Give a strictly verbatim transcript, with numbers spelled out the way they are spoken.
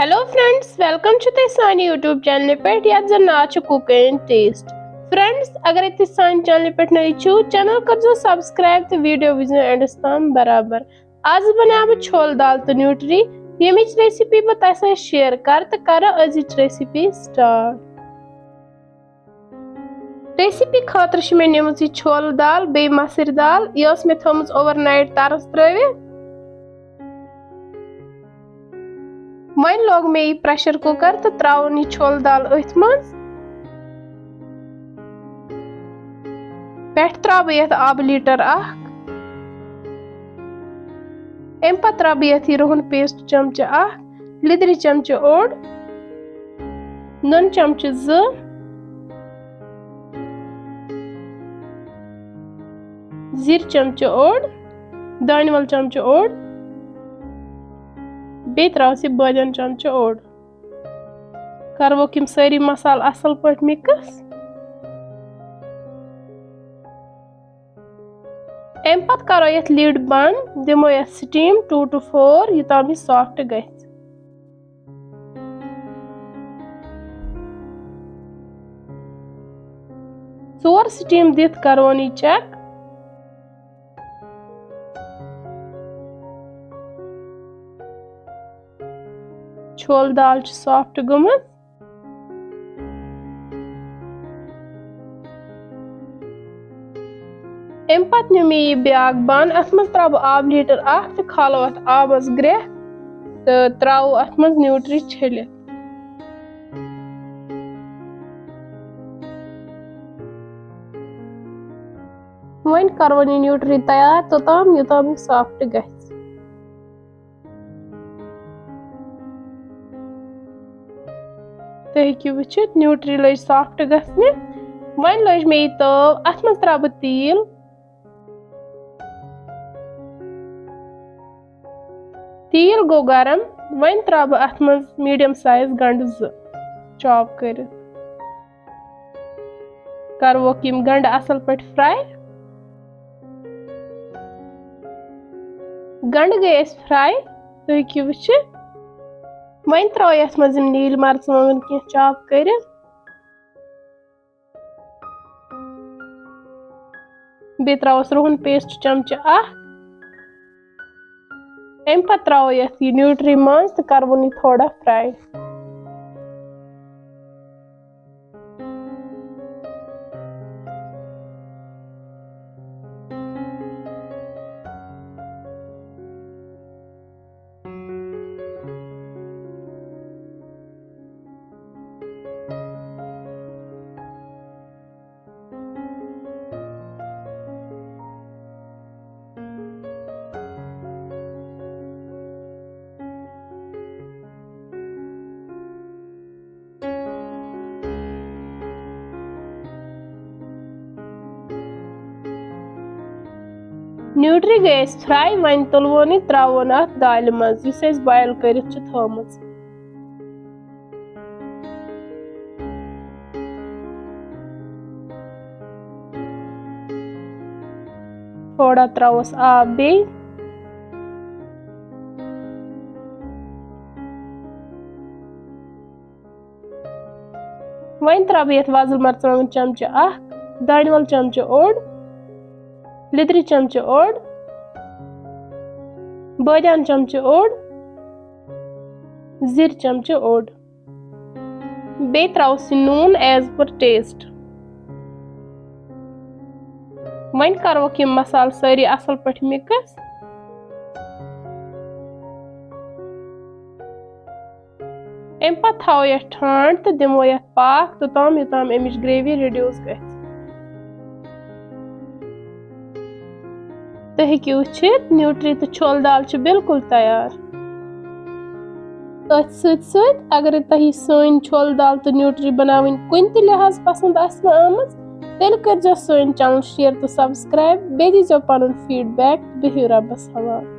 Hello friends, welcome چھُ تۄہہِ سانہِ YouTube channel پٮ۪ٹھ یَتھ زَن ناو چھُ Cook and Taste. Friends, اگرے تُہۍ سانہِ channel پٮ۪ٹھ نٔوۍ چھِو, channel کٔرزیٚو subscribe تہٕ video وٕچھزیٚو endس تام برابر. آز بناوٕ بہٕ چھولہٕ دال تہٕ نیوٗٹری، ییٚمِچ recipe بہٕ تۄہہِ سۭتۍ share کرٕ تہٕ کرٕ أزِچ recipe start. Recipe خٲطرٕ چھِ مےٚ نِمٕژ یہِ چھولہٕ دال بیٚیہِ مَسٕرۍ دال، یہِ ٲس مےٚ تھٲومٕژ overnight تَرَس ترٲوِتھ۔ وۄنۍ لوگ مےٚ یہِ pressure cooker تہٕ ترٛاوُن یہِ چھولہٕ دال أتھۍ منٛز۔ پٮ۪ٹھٕ ترٛاوٕ بہٕ یَتھ آبہٕ لیٖٹر اکھ۔ اَمہِ پتہٕ ترٛاوٕ بہٕ یَتھ یہِ رُہن paste چمچہٕ اکھ، لیٚدرِ چمچہٕ اوٚڑ، نُن چمچہٕ زٕ، زِرۍ چمچہٕ اوٚڑ، دانہِ ول چمچہٕ اوٚڑ، بیٚیہِ ترٛاوس یہِ بٲدیان چمچہٕ اوٚڑ۔ کروکھ یِم سٲری مسالہٕ اصل پٲٹھۍ mix۔ اَمہِ پتہٕ کرو یَتھ lid بند، دِمو یَتھ steam two to four، یوٚتام یہِ soft گژھِ۔ ژور steam دِتھ کرون یہِ check۔ چھولہٕ دال چھِ soft گٔمٕژ۔ اَمہِ پتہٕ نیوٗ مےٚ یہِ بیٛاکھ بانہٕ، اَتھ منٛز ترٛاوٕ بہٕ آبہٕ لیٖٹر اکھ تہٕ کھالو اَتھ آبس گرٛٮ۪کھ تہٕ ترٛاوو اَتھ منٛز نیوٗٹری چھٔلِتھ۔ وۄنۍ کرون یہِ نیوٗٹری تیار توٚتام یوٚتام یہِ soft گژھِ۔ تُہۍ ہیٚکِو وٕچھِتھ نیوٗٹری لٔج soft گژھنہِ۔ وۄنۍ لٔج مےٚ یہِ تٲو، اَتھ منٛز ترٛاوٕ بہٕ تیٖل۔ تیٖل گوٚو گرم، وۄنۍ ترٛاوٕ بہٕ اَتھ منٛز medium size گنٛڈٕ زٕ chop کٔرِتھ۔ کروکھ یِم گنڈٕ اصل پٲٹھۍ fry۔ گنڈٕ گٔے اسہِ fry، تُہۍ ہیٚکِو وٕچھِتھ۔ وۄنۍ ترٛاوو یتھ منٛز یِم نیٖلۍ مرژٕوانٛگن کینٛہہ chop کٔرِتھ۔ بیٚیہِ ترٛاووس رُہن paste چمچہٕ اکھ۔ اَمہِ پتہٕ ترٛاوو یَتھ یہِ نیوٗٹری منٛز تہٕ کَرٕوُن یہِ تھوڑا fry۔ نیوٗٹری گٔے اَسہِ fry، وۄنۍ تُلوون یہِ، ترٛاوون اَتھ دالہِ منٛز یُس اَسہِ boil کٔرِتھ چھِ تھٲومٕژ۔ تھوڑا ترٛاووس آب بیٚیہِ۔ وۄنۍ ترٛاوٕ بہٕ یَتھ وۄزُل مرژٕوانٛگُن چمچہٕ اکھ، دانہِ وَل چمچہٕ اوٚڑ، لیٚدرِ چمچہٕ اوٚڑ، بٲدیان چمچہٕ اوٚڑ، زِرۍ چمچہٕ اوٚڑ۔ بیٚیہِ ترٛاوَس یہِ نوٗن as per taste۔ وۄنۍ کَرہوکھ یِم مصالہٕ سٲری اَصٕل پٲٹھۍ mix۔ اَمہِ پَتہٕ تھاوو یَتھ ٹھانٛڈ تہٕ دِمو یَتھ پاکھ توٚتام یوٚتام اَمِچ gravy reduce گژھِ۔ تُہۍ ہیٚکِو وٕچھِتھ، نیوٗٹری تہٕ چھولہٕ دال چھِ بالکل تیار۔ أتھۍ سۭتۍ سۭتۍ، اگر تۄہہِ سٲنۍ چھولہٕ دال تہٕ نیوٗٹری بناوٕنۍ کُنہِ تہِ لحاظ پسند آسہِ نہٕ آمٕژ، تیٚلہِ کٔرزیٚو سٲنۍ channel share تہٕ subscribe، بیٚیہِ دیٖزیٚو پنُن feedback۔ بِہِو رۄبس حوالہٕ۔